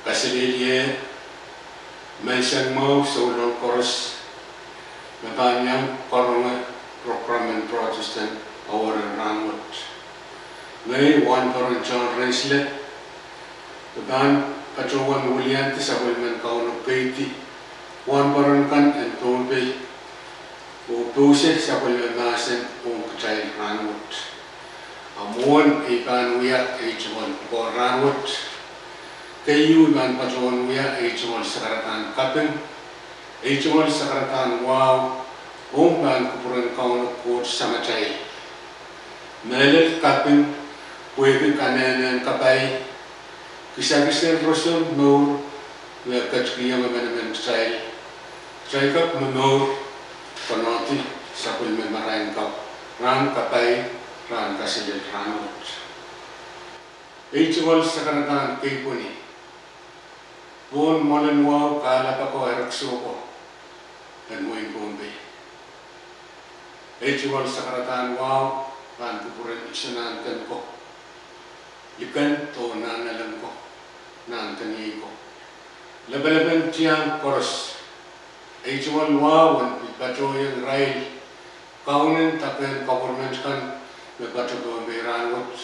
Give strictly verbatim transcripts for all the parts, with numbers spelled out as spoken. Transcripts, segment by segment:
Kaselehlie menseng mwahu souleng koaros me pahn iang karonge prokram en Protestant award en rahnwet. Ngehi Wahnporon John Rensile me pahn patohwan wiliandi sapwellimen Kauno keidi wahnporon kan en Pohnpei oh pousehla sapwellime mahsen ong kitail rahnwet. A mwohn ei pahn wia ei tungoal pwukoa rahnwet, keieu I pahn patohwan wia ei tungoal sakaradahn kaping, ei tungoal sakaradahn wahu ong pahn kupwuren Kauno Koht Samatail. Mehlel kaping pwehki kanehnen kapai, kisakis en roson mour me ketikihong emenemen kitail, kitail kak momour konohdi sapwellime marain kau, rahn kapai, rahn kaselel rahnwet. Ei tungoal sakaradahn keipweni, pohn mwoalen wahu kahlap ako erekiso ko en wehin Pohnpei. Ei tungoal sakaradahn wahu pahn kupwuren Isonahn Ken ko, Liken oh Nahnalek ko, Nahnkeniei ko, lapalapen tiahk koaros. Ei tungoal wahu en pil patohiong irail kaunen dakehn koperment kan me pato Pohnpei rahnwet.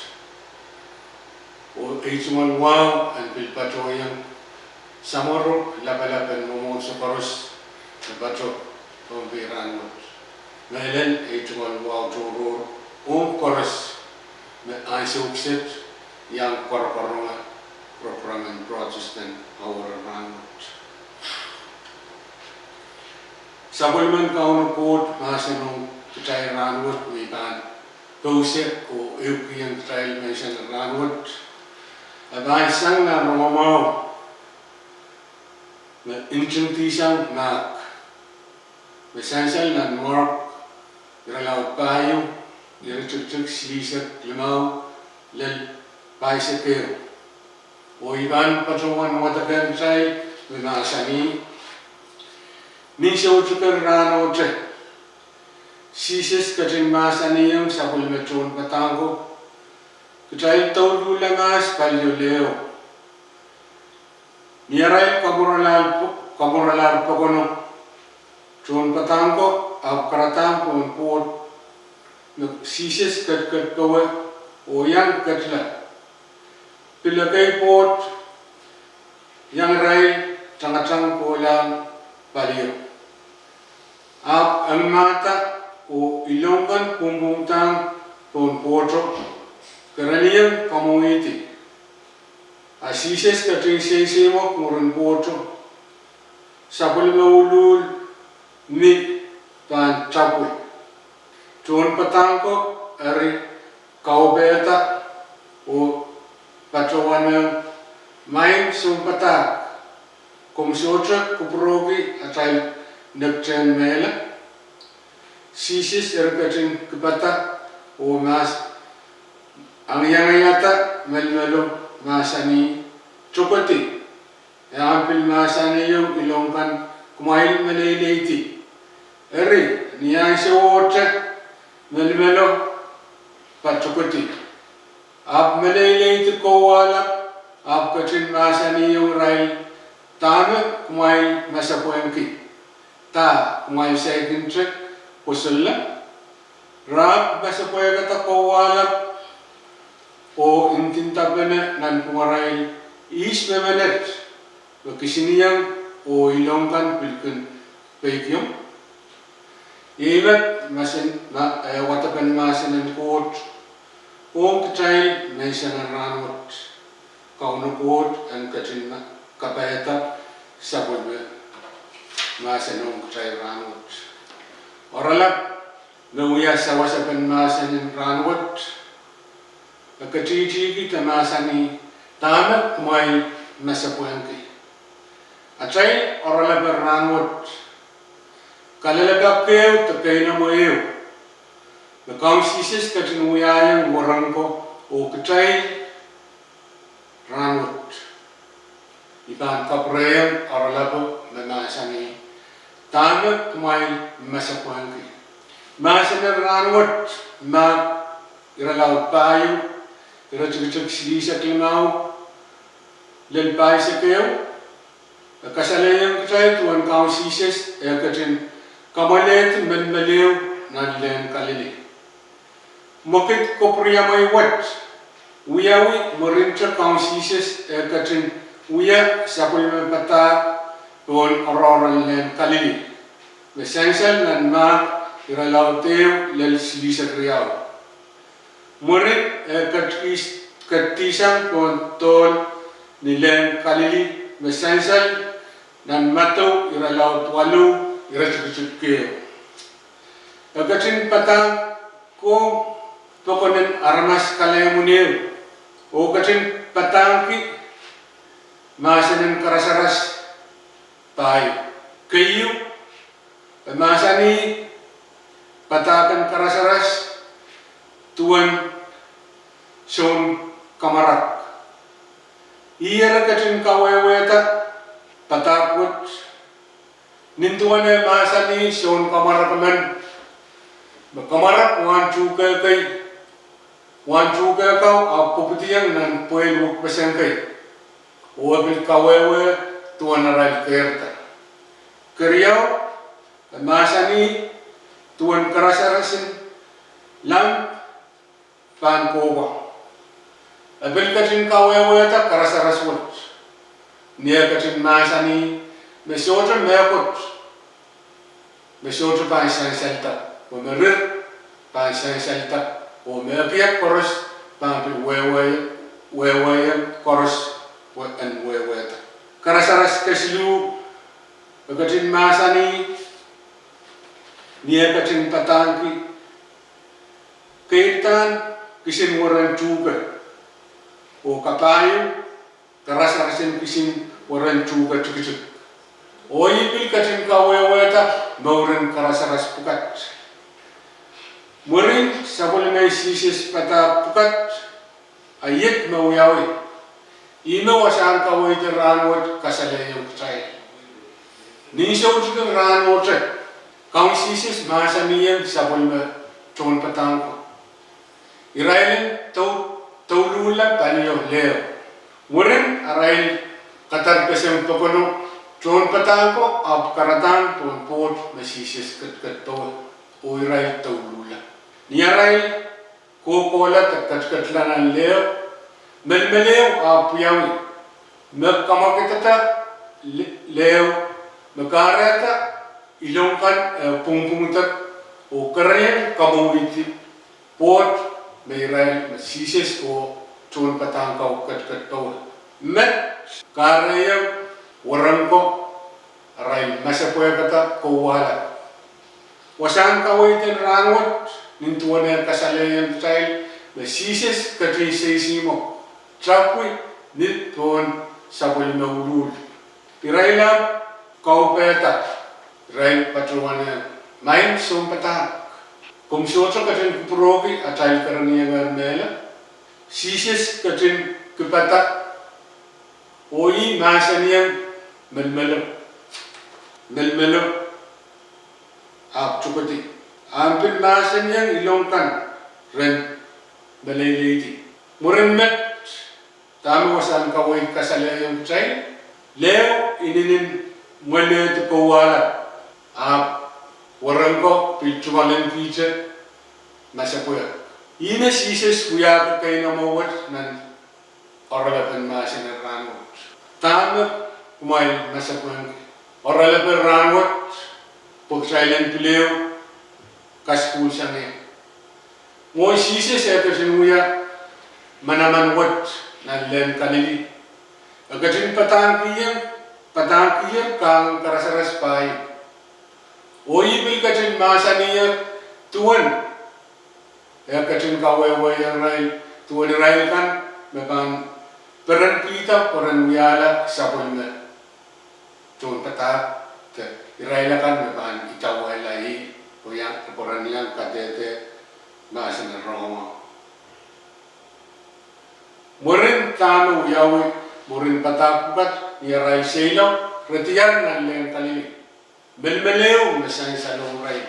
Oh ei tungoal wahu en pil patohiong samworo lapalap en mwomwohdiso koaros me pato Pohnpei rahnwet. Mehlel ei tungoal wahu tohrohr ong koaros me ansou kiset iang koarokoaronge prokram en Protestant award en rahnwet. Sapwellimen Kauno Koht mahsen ong kitail rahnwet me I pahn pousehla oh ehukihong kitail menseng en rahnwet, e pahn sang nan rongamwahu me ntingdihsang mahk, me sansal nan Mark irelaud pahieu, iretikitik silihsek limau lel pahisek ehu. Oh I pahn patohwan wadekehng kitail me mahsanih: Ni soutik en rahnohte, Sises ketin mahsanihong sapwellime tohnpadahk ko, kitail douduhla mahs palio leho. Ni arail kamworalahr pokono, tohnpadahk ko ahpw karadahng pohn pwoht me Sises ketiket powe oh iang ketla, pil ekei pwoht iang irail tangatang kohlahng palio. Ahpw eng mahda oh ilong kan pwungpwungdahng pohn pwohto, kereniong kamwahwihdi. A Sises ketin seiseimwek mwurin pwohto, sapwellime uluhl mi pahn tapwi. Tohnpadahk ko eri kaupehda oh patohwanohng: Maing Sounpadahk, komw sohte kupwurohki atail nekitehn mehla? Sises eri ketin kipada oh mahs angiangaiada melimelo, mahsanih: Tokedi. E ahpw pil mahsanihong ilong kan: Kumwail meleileidi. Eri, ni ansowohte melimelo patokedi. Ahpw meleileidi kowahlap, ahpw ketin mahsanihong irail: Dahme kumwail masepwehngki? Dah kumwail saikinte pwosolla? Re ahpw masepwehkada kowahlap oh ndindapene nanpwungarail ihs me menet, me kisinieng oh ilong kan pil kin peikiong. Iei met mahsen, eh, wadepen mahsen en Koht ong kitail menseng en rahnwet. Kauno Koht en ketin kapaiada sapwellime mahsen ong kitail rahnwet. Oaralap me wia sawasepen mahsen en rahnwet, e ketihtihki de mahsanih: Dahme kumwail masepwehngki? Atail oaralap en rahnwet, kalelapak ehu de keinemwe ehu me Kaun Sises ketin wiahiong werengko oh kitail rahnwet. I pahn kapwurehiong oaralapo me mahsanih: Dahme kumwail masepwehngki? Mahsen en rahnwet, Mark irelaud pahieu, iretikitik silihsek limau, Lel pahisek ehu, e kasalehiong kitail duwen Kaun Sises eh ketin kamwalehdi melimel ehu nan lehn Kalili. Mwekid kapwuriamwei wet wiawi mwurinte Kaun Sises eh ketin wia sapwellime padahk pohn oaroahren lehn Kalili, me sansal nan Mahk irelaud ehu lel silihsek riau. Mwurin eh ketikihsang pohn dohl ni lehn Kalili, me sansal nan Madiu irelaud waluh, iretikitik ehu. E ketin padahngko pokon en aramas kalehmw ehu, oh ketin padahngki mahsen en karasaras pahieu. Keieu, e mahsanih padahk en karasaras duwen sounkamwarak. Ih eri ketin kawehwehda padahk wet, nin duwen eh mahsanih sounkamwarak men, me kamwarak wahn tuhke kei, wahn tuhke kau ahpw pwupwidiong nan pwehl wekpeseng kei, oh e pil kawehwe duwen arail keirda. Keriau, e mahsanih duwen karasarasin lamp pahn kohkohla. E pil ketin kawehwehda karasaras wet, ni eh ketin mahsanih me sohte mehkot me sohte pahn sansalda, pwe me rir pahn sansalda, oh me ekiek koaros pahn pil wehwehie, wehwehie koaros pwe en wehwehda. Karasaras kesiluh, e ketin mahsanih, ni eh ketin padahngki keirdahn kisin weren tuhke, oh kapahieu karasarasin kisin weren tuhke tikitik. Oh ih pil ketin kawehwehda mouren karasaras pwukat. Mwurin sapwellimen Sises padahk pwukat, a iet me wiawi, ih me wasahn kaweid en rahnwet kasalehiong kitail. Nin soutik en rahnwet, Kaun Sises mahsanihong sapwellime tohnpadahk ko, irail en douluhla palio leho. Mwurin arail kadarkeseng pokono, tohnpadahk ko ahpw karadahn pohn pwoht me Sises ketiket powe, oh irail douluhla. Ni arail kohkohla de ketiketla nan leho, melimel ehu ahpw wiawi, me kamwakidada leho, me kahrehda ilong kan eh pwungpwungdek, oh kerein kamwahwihdi pwoht me irail, me Sises oh tohnpadahk kau ketiket powe. Met kahrehiong weren ko arail masepwehkada kouwahla. Wasahn kaweid en rahnwet nin duwen eh kasalehiong kitail me Sises ketin seisihmwo, tapwi ni pohn sapwellime uluhl. Irail ahpw kaupehda, irail patohwan, Maing Sounpadahk, komw sohte ketin kupwurohki atail kereniengehr mehla? Sises ketin kipada, oh ih mahsanihong melimelo, melimelo ahpw tukedi, ahpw pil mahsanihong ilong kan ren meleileidi. Mwurin met, dahme wasahn kaweid kasalehiong kitail? Leho inenen mwelehdi kouwahla, ahpw weren ko pil tungoalenkihte masepwehk. Ihme Sises wiahki keinemwe wet nan oaralapen mahsen en rahnwet. Dahme kumwail masepwehki oaralapen rahnwet, pwe kitail en pil ehu kasukuhl sang ie? Mwohn Sises eh ketin wia manaman wet nan lehn Kalili, e ketin padahngkihong, padahngkihong kahng en karasaras pahieu. Oh ih pil ketin mahsanihong duwen eh ketin kawehwehiong irail, duwen irail kan me pahn perenkihda pwe ren wiahla sapwellime tohnpadahk, de irail akan me pahn idawehla ih pwe en, pwe ren iang kadehde mahsen en rongamwahu. Mwurin dahme wiawi, mwurin padahk pwukat, ni arail seiloak, re diar nan lehn Kalili. Melimel ehu me sansalohng irail.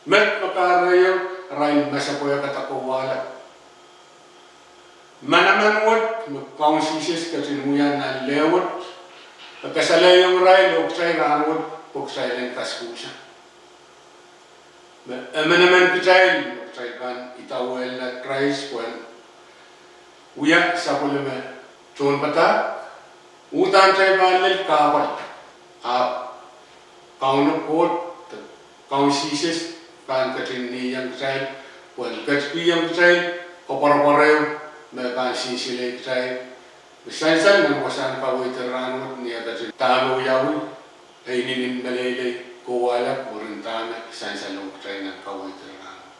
Met me kahrehiong arail masepwehkada kouwahla? Manaman wet me Kaun Sises ketin wia nan leh wet, e kasalehiong irail oh kitail rahnwet pwe kitail en kaskuhsang. Me emenemen kitail, me kitail pahn idawehla Krais pwehn wia sapwellime tohnpadahk, uhdahn kitail pahn lel kahpwal, ahpw Kauno Koht, Kaun Sises, pahn ketin nihong kitail, pwehn ketikihong kitail koapworopwor ehu, me pahn sinsile kitail, me sansal nan wasahn kaweid en rahnwet ni eh ketin dahme wiawi, e inenen meleilei kohwahla mwurin dahme sansal ong kitail nan kaweid en rahnwet.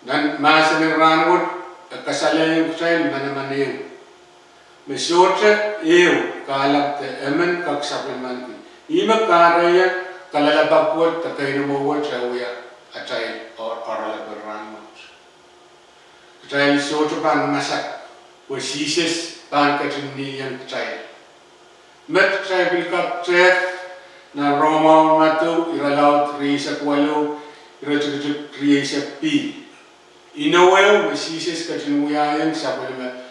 Nan mahsen en rahnwet, e kasalehiong kitail manaman ehu, me sohte ehu kahlap de emen kak sapwellimaniki. Ihme kahrehiong kalelapak wet de keinemwe wet e wia atail oaralap en rahnwet. Kitail sohte pahn masak, pwe Sises pahn ketin nihong kitail. Met kitail pil kak tehk nan Rongamwahu en Madiu, irelaud rieisek waluh, iretikitik rieisek B. Inou ehu me Sises ketin wiahiong sapwellime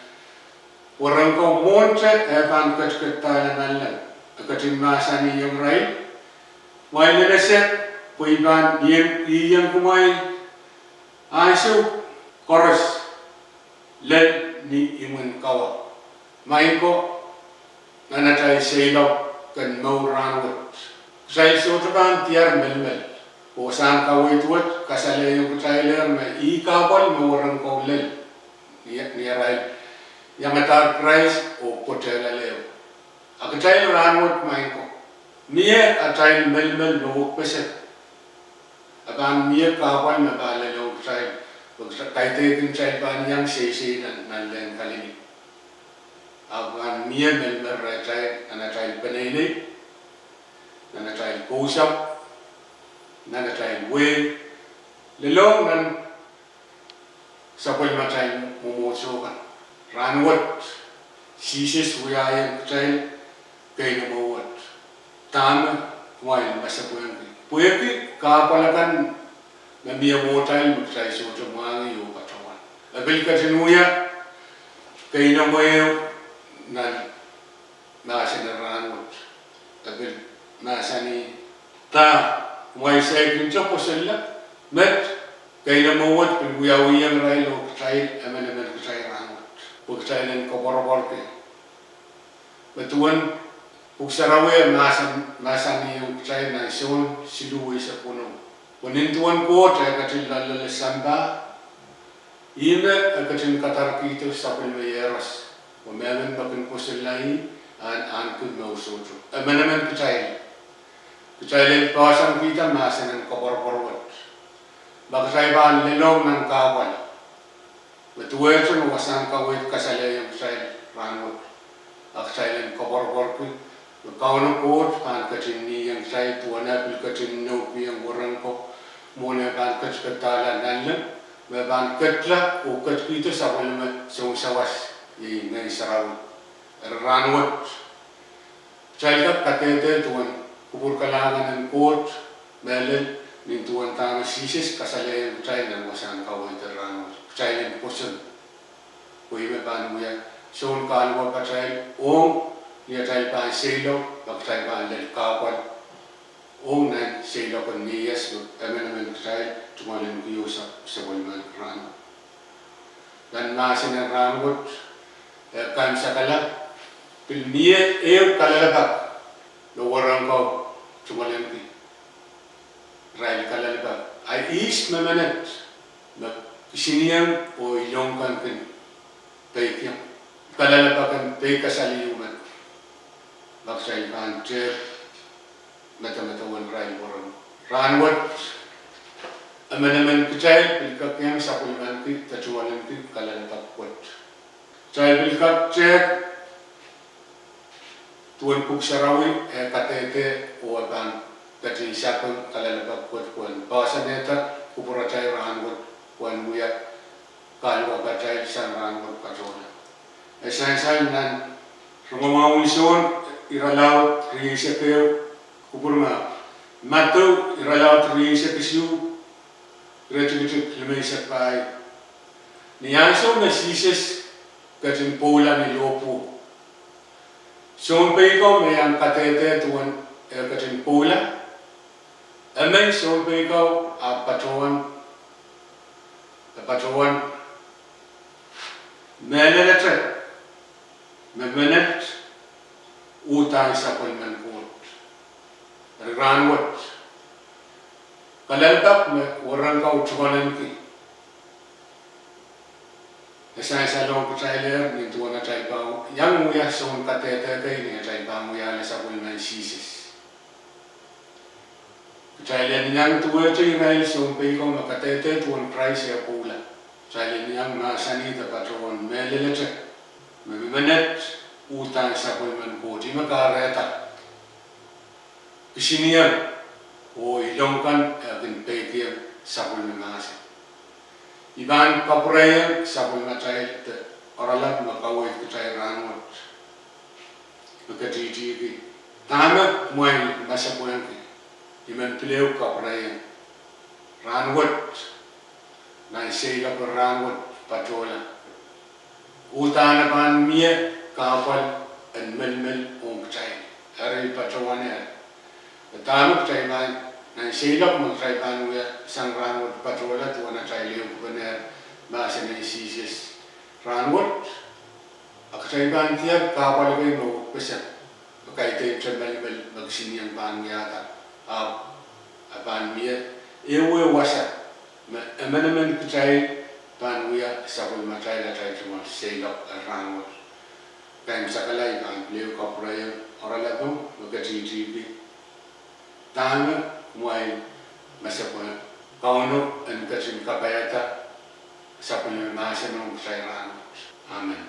werengko mwohnte e pahn ketiketdahla nanleng, e ketin mahsanihong irail, Kumwail en ese pwe I pahn ieiang kumwail ansou koaros lel ni imwin kawa. Maing ko, nan atail seiloak en mour rahnwet, kitail sohte pahn diar melimel, pwe wasahn kaweid wet kasalehiong kitailehr me ih kahpwal me werengko lel ni arail iangadahr Krais oh pwoatehla leho. A kitail rahnwet, maing ko, mie atail melimel me wekpeseng, a pahn mie kahpwal me pahn lelohng kitail, pwe kaidehkin kitail pahn iang seisei nan, nan lehn Kalili. A pahn mie melimel rehtail nan atail peneinei, nan atail kousapw, nan atail wehi, lelohng nan sapwellimatail mwomwohdiso kan. Rahnwet, Sises wiahiong kitail keinemwe wet, dahme kumwail masepwehki pwehki kahpwal akan me mie mwohtail me kitail sohte mwahngih oh patohwan. E pil ketin wia keinemwe ehu nan mahsen en rahnwet. E pil mahsanih, Dah, kumwail saikinte kosonned? Met, keinemwe wet pil wiawihong irail oh kitail, emenemen kitail rahnwet, pwe kitail en koapworopworki. Me duwen Pwuhk Sarawi e mahsanihong kitail nan Sohn siluh eisek weneu, pwe nin duwen Koht e ketin loalloale sampah, ihme e ketin kadarkihdo sapwellime iehros, pwe mehmen me kin kosonned ih, e en ahneki mour sohte. Emenemen kitail, kitail en poahsoankihda mahsen en koapworopwor wet, ma kitail pahn lelohng nan kahpwal. Me duwehte me wasahn kaweid kasalehiong kitail rahnwet, a kitail en koapworopworki me Kauno Koht pahn ketin nihong kitail duwen eh pil ketin inoukihong werengko mwohn eh pahn ketiketdahla nanleng, me pahn ketla oh ketikihdo sapwellime sounsawas, iei Ngehn Sarawi. Eri rahnwet, kitail kak kadehde duwen kupwur kalahngan en Koht mehlel nin duwen dahme Sises kasalehiong kitail nan wasahn kaweid en rahnwet, kitail en pwoson, pwe ih me pahn wia soun kahlua patail ong ni atail pahn seiloak, ma kitail pahn lel kahpwal, ong nan seiloak en meias me emenemen kitail tungoalenki oh sapwellimaniki rahnwet. Nan mahsen en rahnwet, e kaimwisekala, pil mie ehu kalelapak me werengko tungoalenki. Irail kalelapak, a ihs me menet me kisinieng oh iloak kan kin peikiong? Kalelapak en peikasal ieu met, ma kitail pahn tehk medemedewe irail werengko. Rahnwet, emenemen kitail pil kak iang sapwellimaniki de tungoaleniki kalelapak wet. Kitail pil kak tehk duwen Pwuhk Sarawi eh kadehde oh e pahn ketin sapeng kalelapak wet pwehn poahsoanehda kupwuratail rahnwet, pwehn wia kahlua patail sang rahnwet patohla. E sansal nan Rongamwahu en Sohn irelaud rieisek ehu, kupwur me Madiu irelaud rieisek isuh, iretikitik limeisek pahieu. Ni ansou me Sises ketin pwoula ni lohpwuo. Sounpei ko me iang kadehde duwen e ketin pwoula, e men sounpei ko, ahpw patohwan, e patohwan mehlelete me menet uhdahn sapwellimen Koht. Eri rahnwet, kalelapak me wahnpoaron ko tuwalenki, e sansalohng kitailehr nin duwen atail pahn iang wia soun kadehde kei ni atail pahn wiahla sapwellimen Sises. Kitail en iang duwehte irail sounpei ko me kadehde duwen Krais e pwoula. Kitail en iang mahsanih de patohwan mehlelete me menet uhdahn sapwellimen Koht. Ih me kahrehda kisinieng oh ilong kan e kin peikiong sapwellime mahsen. I pahn kapwurehiong sapwellimatail de oaralap me kaweid kitail rahnwet me ketihtihki, dahme kumwail masepwehki. I men pil ehu kapwurehiong rahnwet, nan seiloak en rahnwet patohla, uhdahn e pahn mie kahpwal en melimel ong kitail. Eri patohwanehr, dahme kitail pahn, nan seiloak me kitail pahn wia sang rahnwet patohla duwen atail ehukipene mahsen en Sises rahnwet, a kitail pahn diar kahpwal kei me wekpeseng, me kaidehn te melimel me kisinieng pahn wiahda, ahpw e pahn mie ehu wasa me emenemen kitail pahn wia sapwellimatail atail tungoal seiloak en rahnwet. Kaimwisekala, I pahn pil ehu kapwurehiong oaralap me ketihtihki, dahme kumwail masepwehki. Kauno en ketin kapaiada sapwellime mahsen ong kitail rahnwet. Amen.